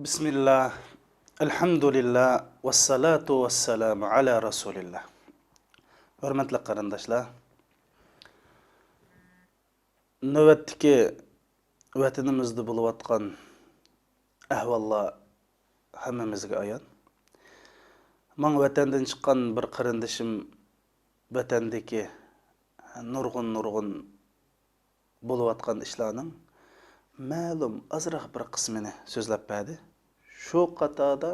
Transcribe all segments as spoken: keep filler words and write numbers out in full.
بىسمىللا، ئەلھەمدۇلىللا، ۋەسسالاتۇ ۋەسسالامۇ ئەلا رەسۇلىللا. ھۆرمەتلىك قېرىنداشلار، نۆۋەتتىكى ۋەتىنىمىزدە بولۇۋاتقان ئەھۋاللار ھەممىمىزگە ئايان. ماڭا ۋەتەندىن چىققان بىر قېرىندىشىم ۋەتەندىكى نۇرغۇن، نۇرغۇن بولۇۋاتقان ئىشلارنىڭ مەلۇم ئازراق بىر قىسمىنى سۆزلەپ بەردى. شۇ قاتاردا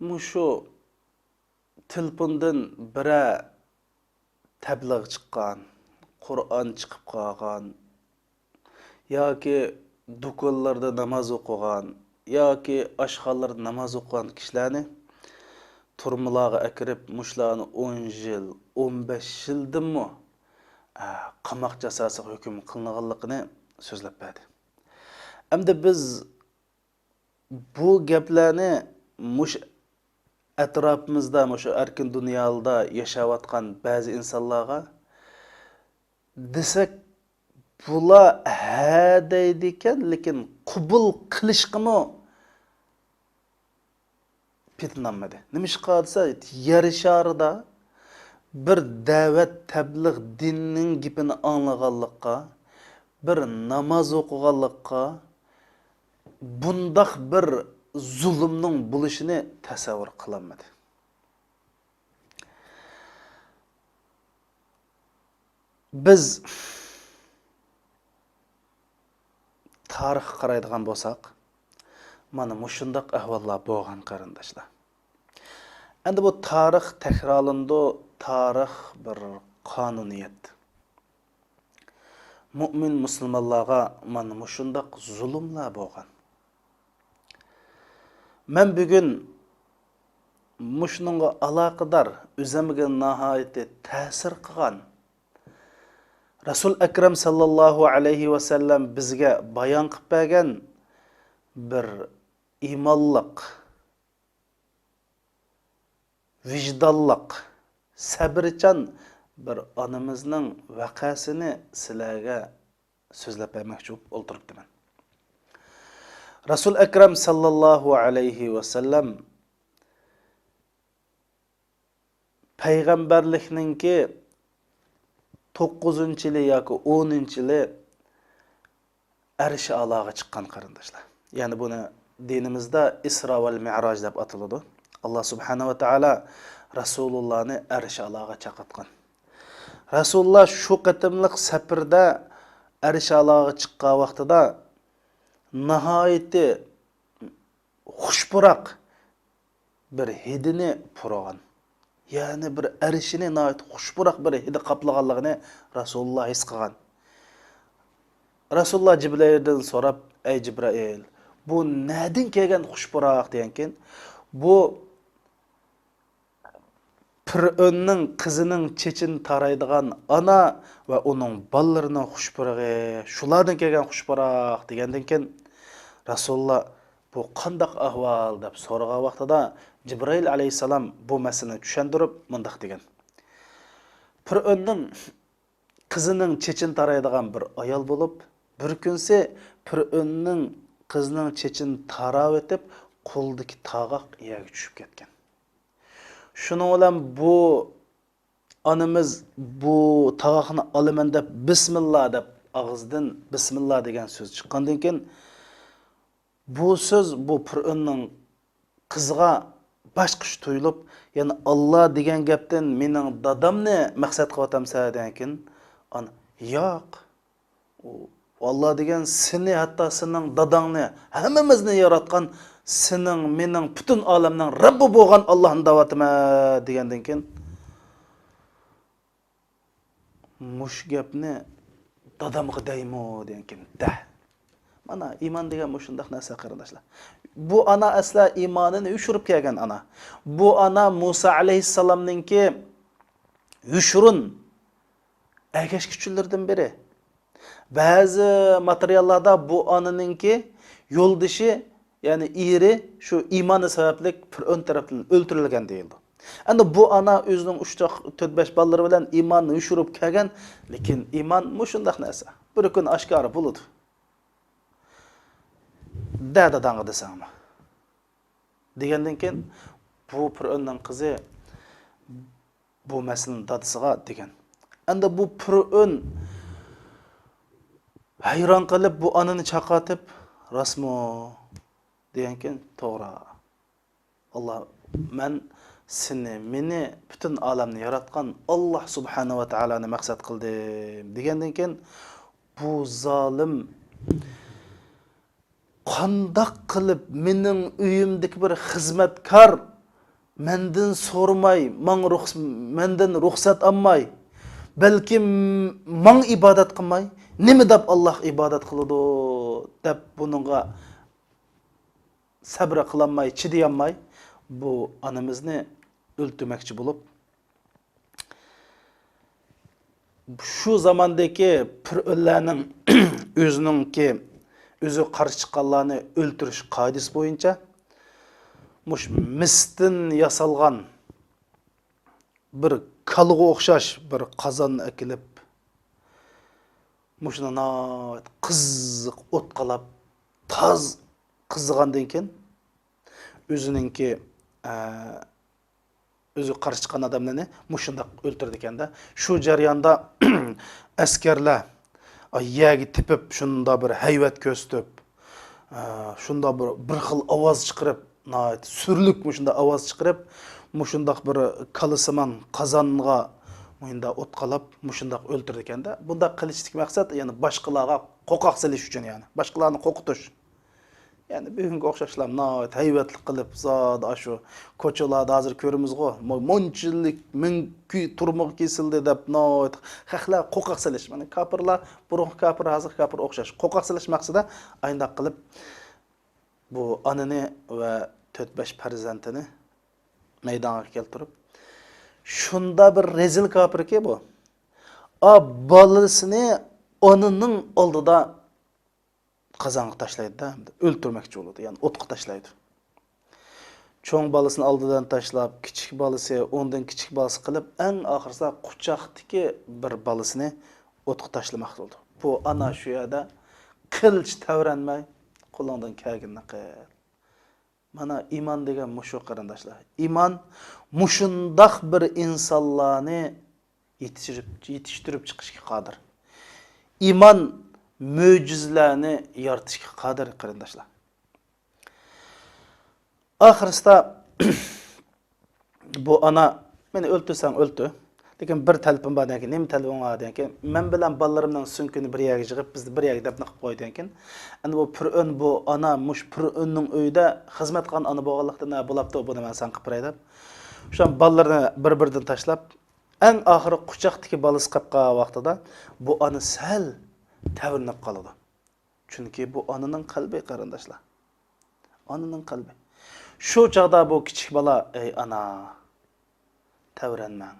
مۇشۇ تېلېفوندىن بىرەر تەبلىغ چىققان، قۇرئان چىقىپ قالغان ياكى دۇكانلاردا ناماز ئوقۇغان ياكى ئاشخانىلاردا ناماز ئوقۇغان كىشىلەرنى تۈرمىلارغا ئەكىرىپ، مۇشۇلارنى ئون يىل، ئون بەش يىلدىنمۇ، ئە، قاماق جازاسىغا ھۆكۈم قىلىنغانلىقىنى سۆزلەپ بەردى. ئەمدى بىز بۇ گەپلەرنى مۇشۇ ئەتراپىمىزدا، مۇشۇ ئەركىن دۇنيادا ياشاۋاتقان بەزى ئىنسانلارغا دېسەك، بۇلار ھە دەيدىكەن، لېكىن قوبۇل قىلىشقىمۇ پېتىنالمىدى. نېمىشقا دېسە، يەر شارىدا بىر دەۋەت، تەبلىغ، دىننىڭ گېپىنى ئاڭلىغانلىققا، بىر ناماز ئوقۇغانلىققا، بۇنداق بىر زۇلۇمنىڭ بولۇشىنى تەسەۋۋۇر قىلالمىدى. بىز تارىخقا قارايدىغان بولساق، مانا مۇشۇنداق ئەھۋاللار بولغان، قېرىنداشلار. ئەمدى بۇ تارىخ تەكرارلىنىدۇ، تارىخ بىر قانۇنىيەت. مۆمىن مۇسۇلمانلارغا مانا مۇشۇنداق زۇلۇملار بولغان. مەن بۈگۈن مۇشۇنىڭغا ئالاقىدار، ئۆزۈمگە ناھايىتى تەسىر قىلغان، رەسۇل ئەكرەم ساللاللاھۇ ئەلەيھى ۋەسەللەم بىزگە بايان قىلىپ بەرگەن بىر ئىمانلىق، ۋىجدانلىق، سەبرىچان بىر ئانىمىزنىڭ ۋەقەسىنى سىلەرگە سۆزلەپ بەرمەكچى بولۇپ ئولتۇرۇپتىمەن. رەسۇل ئەكرەم ساللاللاھۇ ئەلەيھى ۋەسەللەم پەيغەمبەرلىكنىڭكى توققۇزىنچى يىلى ياكى ئونىنچى يىلى ئەرش ئەلاغا چىققان، قېرىنداشلار. يەنى بۇنى دىنىمىزدا ئىسرا ۋەل مىئراج دەپ ئاتىلىدۇ. ئاللا سۇبھانەھۇ ۋە تائالا رەسۇلۇللانى ئەرش ئەلاغا چاقىرتقان. رەسۇلۇللا شۇ قېتىملىق سەپىرىدە ئەرش ئەلاغا چىققان ۋاقتىدا ناھايىتى خۇش پۇراق بىر ھىدىنى پۇرىغان. يەنى بىر ئەرشىنى ناھايىتى خۇش پۇراق بىر ھىدى قاپلىغانلىقىنى رەسۇلۇللا ھېس قىلغان. رەسۇلۇللا جىبرىئىلدىن سوراپ، ئەي جىبرىئىل، بۇ نەدىن كەلگەن خۇش پۇراق دېگەنكىن، بۇ پىرئۆننىڭ قىزىنىڭ چېچىنى تارايدىغان ئانا ۋە ئۇنىڭ بالىلىرىنىڭ خۇش پۇرىقى، شۇلاردىن كەلگەن خۇش پۇراق دېگەندىن كېيىن، رەسۇلۇللا بۇ قانداق ئەھۋال دەپ سورىغان ۋاقتىدا، جىبرىئىل ئەلەيھىسسالام بۇ مەسىلىنى چۈشەندۈرۈپ مۇنداق دېگەن: پىرئۆننىڭ قىزىنىڭ چېچىنى تارايدىغان بىر ئايال بولۇپ، بىر كۈنسى پىرئۆننىڭ قىزىنىڭ چېچىنى تاراۋېتىپ، قولىدىكى تاغاق يەرگە چۈشۈپ كەتكەن. شۇنىڭ بىلەن بۇ ئانىمىز بۇ تاغاقنى ئالىمەن دەپ، بىسمىللا دەپ، ئاغزىدىن بىسمىللا دېگەن سۆز چىققاندىن كېيىن، بۇ سۆز بۇ پىرئۆننىڭ قىزىغا باشقىچە تۇيۇلۇپ، يەنى ئاللا دېگەن گەپتىن مېنىڭ دادامنى مەقسەت قىلىۋاتامسەن دېگەنكىن، ئانا، ياق. ئۇ، ئاللا دېگەن سېنى، ھەتتا سېنىڭ داداڭنى، ھەممىمىزنى ياراتقان، سېنىڭ، مېنىڭ، پۈتۈن ئالەمنىڭ رەببى بولغان ئاللانى دەۋاتىمەن دېگەندىن كېيىن، مۇشۇ گەپنى دادامغا دەيمۇ دېگەنكىن، دە. مانا، ئىمان دېگەن مۇشۇنداق نەرسە، قېرىنداشلار. بۇ ئانا ئەسلا ئىمانىنى يوشۇرۇپ كەلگەن ئانا. بۇ ئانا مۇسا ئەلەيھىسسالامنىڭكى يوشۇرۇن ئەگەشكۈچىلىرىدىن بىرى. بەزى ماتېرىياللاردا بۇ ئانىنىڭكى يولدىشى، يەنى ئېرى شۇ ئىمانى سەۋەبلىك پىرئۆن تەرەپتىن ئۆلتۈرۈلگەن دېيىلىدۇ. ئەمدى بۇ ئانا ئۆزىنىڭ ئۈچ، تۆت، بەش بالىلىرى بىلەن ئىماننى يوشۇرۇپ كەلگەن، لېكىن ئىمان مۇشۇنداق نەرسە. بىر كۈن ئاشكارا بولىدۇ. دە داداڭغا دېسەڭمۇ. دېگەندىن كېيىن بۇ پىرئۆننىڭ قىزى بۇ مەسىلىنى دادىسىغا دېگەن. ئەمدى بۇ پىرئۆن ھەيران قېلىپ بۇ ئانىنى چاقىرتىپ، راستمۇ؟ دېگەنكىن، توغرا. ئاللا، مەن سېنى، مېنى، پۈتۈن ئالەمنى ياراتقان ئاللا سۇبھانە ۋە تائالانى مەقسەت قىلدىم دېگەندىن كېيىن، بۇ زالىم قانداق قىلىپ مېنىڭ ئۆيۈمدىكى بىر خىزمەتكار مەندىن سورىماي، ماڭ رۇخس-، مەندىن رۇخسەت ئالماي، بەلكىم ماڭ ئىبادەت قىلماي، نېمە دەپ ئاللاغا ئىبادەت قىلىدۇ دەپ بۇنىڭغا سەبرى قىلالماي، چىدىيالماي، بۇ ئانىمىزنى ئۆلتۈرمەكچى بولۇپ، شۇ زاماندىكى پىرئۆنلەرنىڭ ئۆزىنىڭكى، ئۆزىگە قارشى چىققانلارنى ئۆلتۈرۈش قائىدىسى بويىچە مۇشۇ مىستىن ياسالغان بىر كالىغا ئوخشاش بىر قازاننى ئەكېلىپ، مۇشۇنى ناھايىتى قىزىق ئوت قالاپ، تاز قىزىغاندىن كېيىن، ئۆزىنىڭكى، ئە، ئۆزىگە قارشى چىققان ئادەملەرنى مۇشۇنداق ئۆلتۈرىدىكەن-دە. شۇ جەرياندا ئەسكەرلەر، ئاي، يەرگە تېپىپ، شۇنداق بىر ھەيۋەت كۆرسىتىپ، ئە، شۇنداق بىر، بىر خىل ئاۋاز چىقىرىپ، ناھايىتى سۈرلۈك مۇشۇنداق ئاۋاز چىقىرىپ، مۇشۇنداق بىر كالىسىمان قازانغا مۇشۇنداق ئوت قالاپ، مۇشۇنداق ئۆلتۈرىدىكەن-دە. بۇنداق قىلىشتىكى مەقسەت، يەنى باشقىلارغا قورقاق سېلىش ئۈچۈن، يەنى باشقىلارنى قورقۇتۇش. يەنى بۈگۈنكى ئوخشاشلا ناھايىتى ھەيۋەتلىك قىلىپ، زادى ئاشۇ كوچىلاردا ھازىر كۆرىمىزغۇ، مو-، مۇنچىلىك مىڭ كۈي تۇرمىغا كېسىلدى دەپ، ناھايىتى خەقلەر قورقاق سېلىش. مانا كاپىرلار، بۇرۇنقى كاپىر، ھازىرقى كاپىر ئوخشاش. قورقاق سېلىش مەقسىتىدە ئاينداق قىلىپ، بۇ ئانىنى ۋە تۆت-بەش پەرزەنتىنى مەيدانغا كەلتۈرۈپ، شۇنداق بىر رەزىل كاپىركى بۇ. ئا، بالىسىنى ئانىنىڭ ئالدىدا قازانغا تاشلايدۇ-دە، ئۆلتۈرمەكچى بولىدۇ، يەنى ئوتقا تاشلايدۇ. چوڭ بالىسىنى ئالدىدىن تاشلاپ، كىچىك بالىسى، ئۇندىن كىچىك بالىسى قىلىپ، ئەڭ ئاخىرسىدا قۇچاقتىكى بىر بالىسىنى ئوتقا تاشلىماقچى بولىدۇ. بۇ ئانا شۇ يەردە قىلچە تەۋرەنمەي، قولۇڭدىن كەلگىنىنى قىل. مانا ئىمان دېگەن مۇشۇ، قېرىنداشلار. ئىمان مۇشۇنداق بىر ئىنسانلارنى يېتىشتۈرۈپ، يېتىشتۈرۈپ چىقىشقا قادىر. ئىمان مۆجىزىلەرنى يارىتىشقا قادىر، قېرىنداشلار. ئاخىرسىدا بۇ ئانا، مېنى ئۆلتۈرسەڭ ئۆلتۈر. لېكىن بىر تەلىپىم بار دېگەنكىن، نېمە تەلىپىڭ بار دېگەنكىن، مەن بىلەن بالىلىرىمنىڭ سۆڭىكىنى بىر يەرگە يىغىپ، بىزنى بىر يەرگە دەپنە قىلىپ قوي دېگەنكىن. ئەمدى بۇ پىرئۆن بۇ ئانا، مۇشۇ پىرئۆننىڭ ئۆيىدە خىزمەت قىلغان ئانا بولغانلىقتىن، ھە، بولاپتۇ، بۇنى مەن ساڭا قىلىپ بېرەي دەپ. شۇ بالىلىرىنى بىر-بىرىدىن تاشلاپ، ئەڭ ئاخىرى قۇچاقتىكى بالىسى قېلىپ قالغان ۋاقتىدا بۇ ئانا سەل تەۋرىنىپ قالىدۇ. چۈنكى بۇ ئانىنىڭ قەلبى، قېرىنداشلار. ئانىنىڭ قەلبى. شۇ چاغدا بۇ كىچىك بالا، ئەي ئانا، تەۋرەنمەڭ.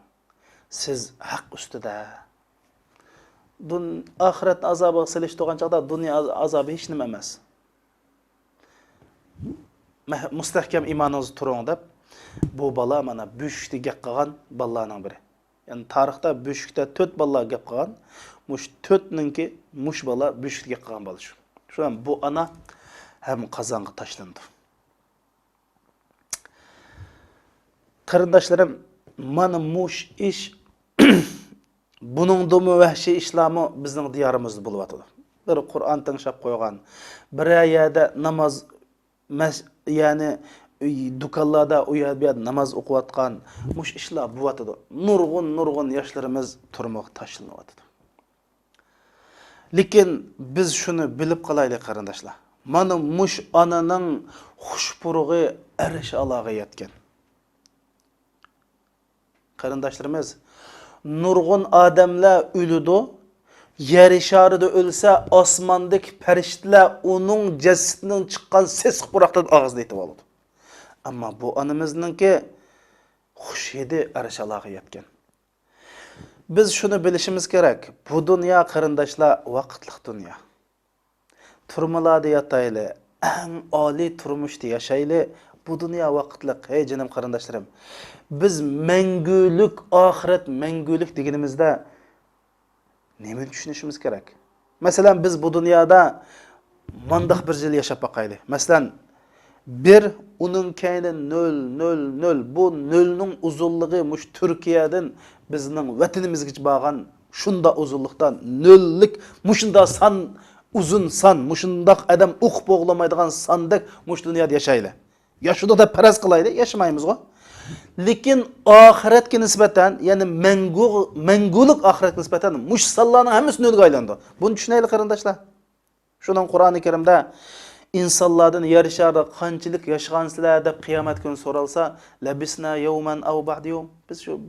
سىز ھەق ئۈستىدە. دۇن-، ئاخىرەت ئازابىغا سېلىشتۇرغان چاغدا دۇنيا ئاز-، ئازابى ھېچ نېمە ئەمەس. مەھ-، مۇستەھكەم ئىمانىڭىزدا تۇرۇڭ دەپ، بۇ بالا مانا بۆشۈكتە گەپ قىلغان بالىلارنىڭ بىرى. يەنى تارىختا بۆشۈكتە تۆت بالىلار گەپ قىلغان، مۇشۇ تۆتنىڭكى مۇشۇ بالا بۆشۈكتە گەپ قىلغان بالا شۇ. شۇ بۇ ئانا ھەم قازانغا تاشلىنىدۇ. قېرىنداشلىرىم، مانا مۇشۇ ئىش، بۇنىڭدىنمۇ ۋەھشىي ئىشلارمۇ بىزنىڭ دىيارىمىزدا بولۇۋاتىدۇ. بىر قۇرئان تىڭشاپ قويغان، بىرەر يەردە ناماز مەس-، يەنى، ئۆي، دۇكانلاردا ئۇ يەر بۇ يەردە ناماز ئوقۇۋاتقان، مۇشۇ ئىشلار بولۇۋاتىدۇ. نۇرغۇن، نۇرغۇن ياشلىرىمىز تۈرمىگە تاشلىنىۋاتىدۇ. لېكىن بىز شۇنى بىلىپ قالايلى، قېرىنداشلار. مانا مۇشۇ ئانىنىڭ خۇش پۇرىقى ئەرش ئالاغا يەتكەن. قېرىنداشلىرىمىز، نۇرغۇن ئادەملەر ئۆلىدۇ. يەر شارىدا ئۆلسە، ئاسماندىكى پەرىشتىلەر ئۇنىڭ جەسىتىنىڭ چىققان سېسىق پۇراقتىن ئاغزىنى يېتىۋالىدۇ. ئەمما بۇ ئانىمىزنىڭكى خۇش ھىدى ئەرش ئالاغا يەتكەن. بىز شۇنى بىلىشىمىز كېرەك، بۇ دۇنيا، قېرىنداشلار، ۋاقىتلىق دۇنيا. تۈرمىلەردە ياتايلى، ئەڭ ئالىي تۇرمۇشتا ياشايلى. بۇ دۇنيا ۋاقىتلىق، ھەي جېنىم قېرىنداشلىرىم. بىز مەڭگۈلۈك، ئاخىرەت مەڭگۈلۈك دېگىنىمىزدە نېمىنى چۈشىنىشىمىز كېرەك؟ مەسىلەن، بىز بۇ دۇنيادا مانداق بىر يىل ياشاپ باقايلى. مەسىلەن، بىر، ئۇنىڭ كەينى نۆل، نۆل، نۆل. بۇ نۆلنىڭ ئۇزۇنلۇقى مۇشۇ تۈركىيەدىن بىزنىڭ ۋەتىنىمىزگىچە بارغان شۇنداق ئۇزۇنلۇقتا نۆللۈك، مۇشۇنداق سان، ئۇزۇن سان، مۇشۇنداق ئادەم ئوقۇپ بولغىلىمايدىغان ساندەك مۇشۇ دۇنيادا ياشايلى. ياشىدۇق دەپ پەرەز قىلايلى، ياشىمايمىزغۇ. لېكىن ئاخىرەتكە نىسبەتەن، يەنى مەڭگۇ، مەڭگۇلۇق ئاخىرەتكە نىسبەتەن مۇشۇ سانلارنىڭ ھەممىسى نۆلگە ئايلىنىدۇ. بۇنى چۈشىنەيلى، قېرىنداشلار. شۇنىڭ قۇرئانى كەرىمدە ئىنسانلاردىن يەر شارىدا قانچىلىك ياشىغانسىلەر دەپ قىيامەت كۈنى سورالسا، لەبىسنا يەۋمەن ئەۋ بەئدە يەۋم. بىز شۇ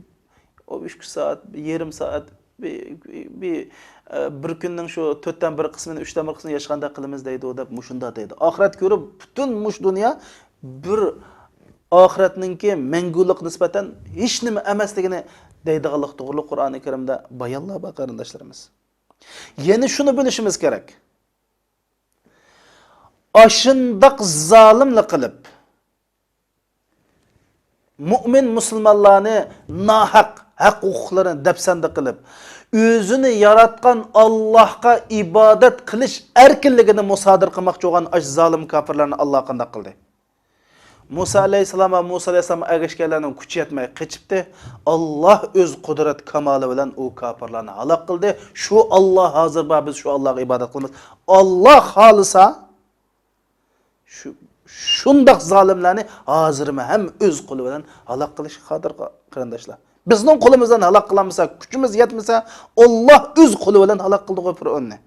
ئۇ ئۈچ سائەت، يېرىم سائەت، بىر، بىر، بىر، ئە، بىر كۈننىڭ شۇ تۆتتىن بىر قىسمىنى، ئۈچتىن بىر قىسمىنى ياشىغاندەك قىلىمىز دەيدۇ دەپ مۇشۇنداق دەيدۇ. ئاخىرەت كۆرۈپ، پۈتۈن مۇشۇ دۇنيا بىر ئاخىرەتنىڭكى مەڭگۈلۈك نىسبەتەن ھېچنېمە ئەمەسلىكىنى دەيدىغانلىق توغرۇلۇق قۇرئانى كەرىمدە بايانلار بار، قېرىنداشلىرىمىز. يەنە شۇنى بىلىشىمىز كېرەك. ئاشۇنداق زالىملىق قىلىپ، مۇئمىن مۇسۇلمانلارنى ناھەق ھەق ھوقۇقلىرىنى دەپسەندە قىلىپ، ئۆزىنى ياراتقان ئاللاھقا ئىبادەت قىلىش ئەركىنلىكىنى مۇسادىرە قىلماقچى بولغان ئاشۇ زالىم كاپىرلارنى ئاللا قانداق قىلدى؟ مۇسا ئەلەيھىسسالام ۋە مۇسا ئەلەيھىسسالامغا ئەگەشكەنلەرنىڭ كۈچى يەتمەي قېچىپتى. ئاللا ئۆز قۇدرەت كامالى بىلەن ئۇ كاپىرلارنى ھالاك قىلدى. شۇ ئاللا ھازىر بار، بىز شۇ ئاللاغا ئىبادەت قىلىمىز. ئاللا خالىسا، شۇ، شۇنداق زالىملارنى ھازىرمۇ ھەم ئۆز قولى بىلەن ھالاك قىلىشقا قادىر، قېرىنداشلار. بىزنىڭ قولىمىز بىلەن ھالاك قىلالمىسا، كۈچىمىز يەتمىسە، ئاللا ئۆز قولى بىلەن ھالاك قىلدىغۇ پىرئوننى.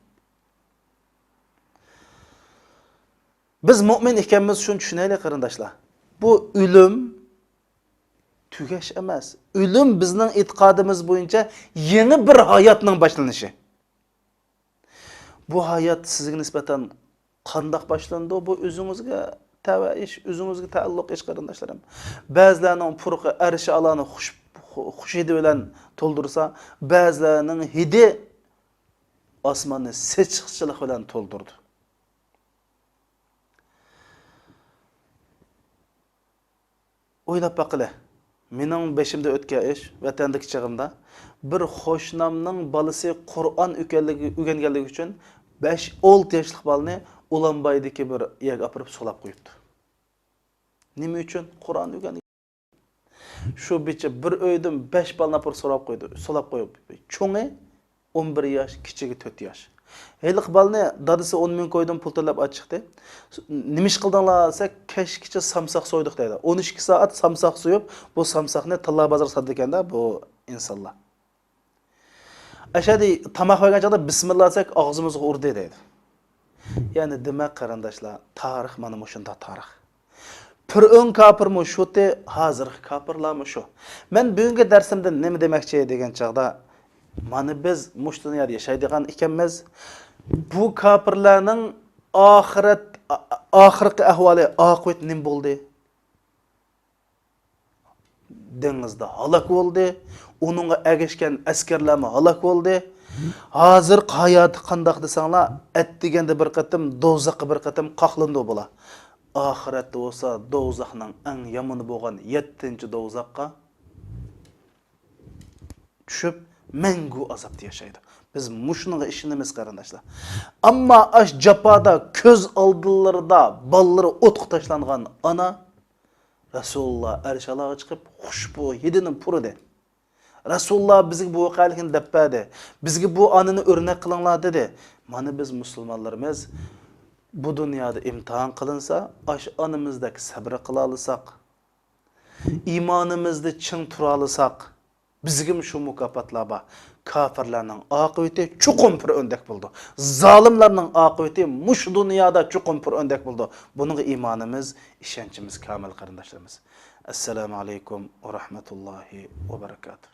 بىز مۇئمىن ئىكەنمىز، شۇنى چۈشىنەيلى، قېرىنداشلار. بۇ ئۆلۈم تۈگەش ئەمەس. ئۆلۈم بىزنىڭ ئېتىقادىمىز بويىچە يېڭى بىر ھاياتنىڭ باشلىنىشى. بۇ ھايات سىزگە نىسبەتەن قانداق باشلىنىدۇ؟ بۇ ئۆزىڭىزگە تەۋە ئىش، ئۆزىڭىزگە تەئەللۇق ئىش، قېرىنداشلىرىم. بەزىلەرنىڭ پۇرىقى ئەرش ئالانى خۇش، خۇش ھىدى بىلەن تولدۇرسا، بەزىلەرنىڭ ھىدى ئاسماننى سېسىقچىلىق بىلەن تولدۇرىدۇ. ئويلاپ باقىلى، مېنىڭ بېشىمدا ئۆتكەن ئىش، ۋەتەندىكى چېغىمدا بىر قوشنامنىڭ بالىسى قۇرئان ئۆگەنگەنلىكى، ئۆگەنگەنلىكى ئۈچۈن بەش، ئالتە ياشلىق بالىنى ئۇلانبايدىكى بىر يەرگە ئاپىرىپ سولاپ قويۇپتۇ. نېمە ئۈچۈن؟ قۇرئان ئۆگەن. شۇ بىچە بىر ئۆيدىن بەش بالىنى ئاپىرىپ سولاپ قويدى، سولاپ قويۇپ، چوڭى ئون بىر ياش، كىچىكى تۆت ياش. ھېلىقى بالىنى دادىسى ئون مىڭ كويدىن پۇل تۆلەپ ئاچىقتى. نېمە ئىش قىلدىڭلار دېسەك، كەچكىچە سامساق سويدۇق دەيدۇ. ئون ئىككى سائەت سامساق سويۇپ، بۇ سامساقنى تاللا بازار ساتىدىكەن-دە بۇ ئىنسانلار. ئەشەدىي تاماق بەرگەن چاغدا بىسمىللا دېسەك، ئاغزىمىزغا ئۇردى دەيدۇ. يەنى دېمەك، قېرىنداشلار، تارىخ مانا مۇشۇنداق تارىخ. پىرئون كاپىرمۇ شۇتى، ھازىرقى كاپىرلارمۇ شۇ. مەن بۈگۈنكى دەرسىمدە نېمە دېمەكچى دېگەن چاغدا، مانا بىز مۇشۇ دۇنيادا ياشايدىغان ئىكەنمىز. بۇ كاپىرلارنىڭ ئاخىرەت، ئا-، ئاخىرقى ئەھۋالى، ئاقىۋىتى نېمە بولدى؟ دېڭىزدا ھالاك بولدى. ئۇنىڭغا ئەگەشكەن ئەسكەرلەرمۇ ھالاك بولدى. ھازىرقى ھاياتى قانداق دېسەڭلار، ئەتىگەندە بىر قېتىم، دوزاخقا بىر قېتىم قاقلىنىدۇ بۇلار. ئاخىرەتتە بولسا دوزاخنىڭ ئەڭ يامىنى بولغان يەتتىنچى دوزاخقا چۈشۈپ، مەڭگۈ ئازابتا ياشايدۇ. بىز مۇشۇنىڭغا ئىشىنىمىز، قېرىنداشلار. ئەمما ئاش جاپادا كۆز ئالدىلىرىدا بالىلىرى ئوتقا تاشلانغان ئانا، رەسۇلۇللا ئەرشئەلاغا چىقىپ، خۇشبۇي ھىدىنى پۇرىدى. رەسۇلۇللا بىزگە بۇ ۋەقەلىكنى دەپ بەردى. بىزگە بۇ ئانىنى ئۆرنەك قىلىڭلار دېدى. مانا بىز مۇسۇلمانلىرىمىز بۇ دۇنيادا ئىمتىھان قىلىنسا، ئاشۇ ئانىمىزدەك سەبرى قىلالىساق، ئىمانىمىزدا چىڭ تۇرالىساق، بىزگىمۇ شۇ مۇكاپاتلار بار. كاپىرلارنىڭ ئاقىۋىتى چوقۇم پىرئۆندەك بولىدۇ. زالىملارنىڭ ئاقىۋىتى مۇشۇ دۇنيادا چوقۇم پىرئۆندەك بولىدۇ. بۇنىڭغا ئىمانىمىز، ئىشەنچىمىز كامىل، قېرىنداشلىرىمىز. ئەسسالامۇ ئەلەيكۇم ۋە رەھمەتۇللاھى ۋە بەرىكاتۇھ.